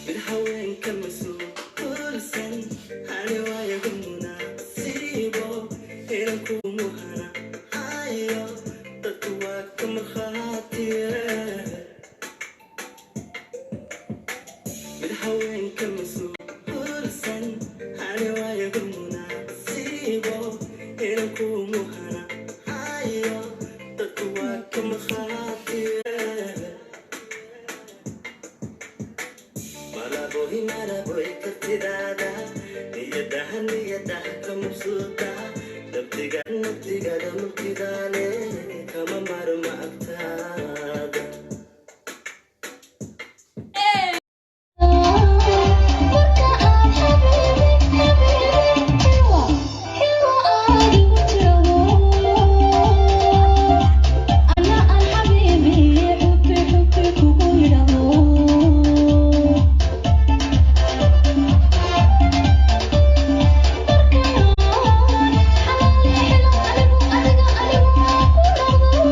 Mid haweenka masuulsan ani waayagu munaasibo inaan kugu hana hayo, dadku waa ka markhaatiye. Mid haweenka masuulsan ani waayagu munaasibo inaan kugu hana hayo, dadku waa ka markhaatiye. Malaboy, malaboy, kartidaada niyadaha niyadaha ka mabsuuta, nabdiga nabdigada mulkidaale kama maarma agtaada. Marka aad xabiibi xabiibi xilwa xilwa aad igu tiraahdo, ana aan xabiibi xubbi xubbi kugu yidhaahdo. Markaan xalaali xilo anigu adiga anigu aan ku noqdo,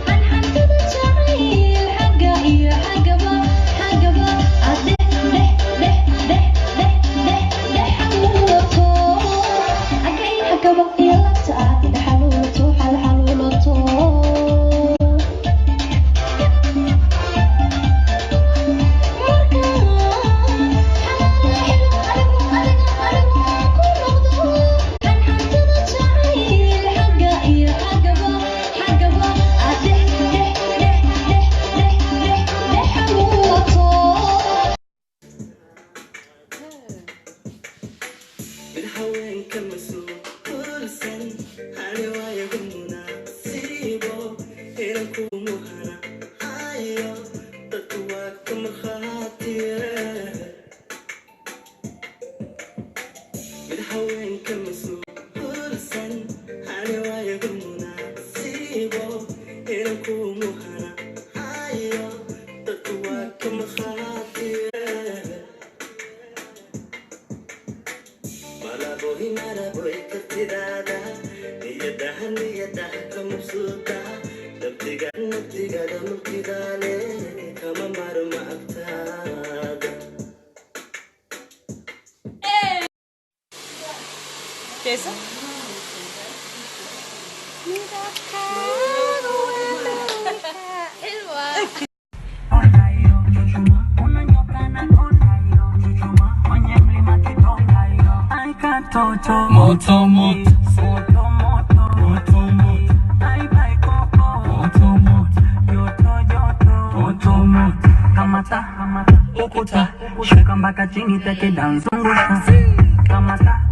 xanxantada jacayl xagga iyo xaggaba xaggaba aad dhex dhex dhex dhex dhex dhex dhex xaluulato, xagga iyo xaggaba iyo lagta aad dhex xaluulato xalxaluulato. Markaan xalaali xilo anigu adiga anigu aan ku noqdo, xanxantada jacayl xagga iyo xaggaba xaggaba aad dhex dhex dhex dhex dhex dhex dhex xaluulato. Mid haweenka masuulsan ani waayagu munaasibo inaan kugu hana hayo, dadku waa ka markhaatiye. Mid haweenka masuulsan ani waayagu munaasibo inaan kugu hana hayo, dadku waa ka markhaatiye. Malaboy, malaboy, kartidaada niyadaha niyadaha ka mabsuuta, nabdiga nabdigada mulkidaale kama maarma agtaada. Jason? Moto moto moto moto moto moto moto, kamata ukuta, shuka mpaka chini, take down, zungusha, kamata.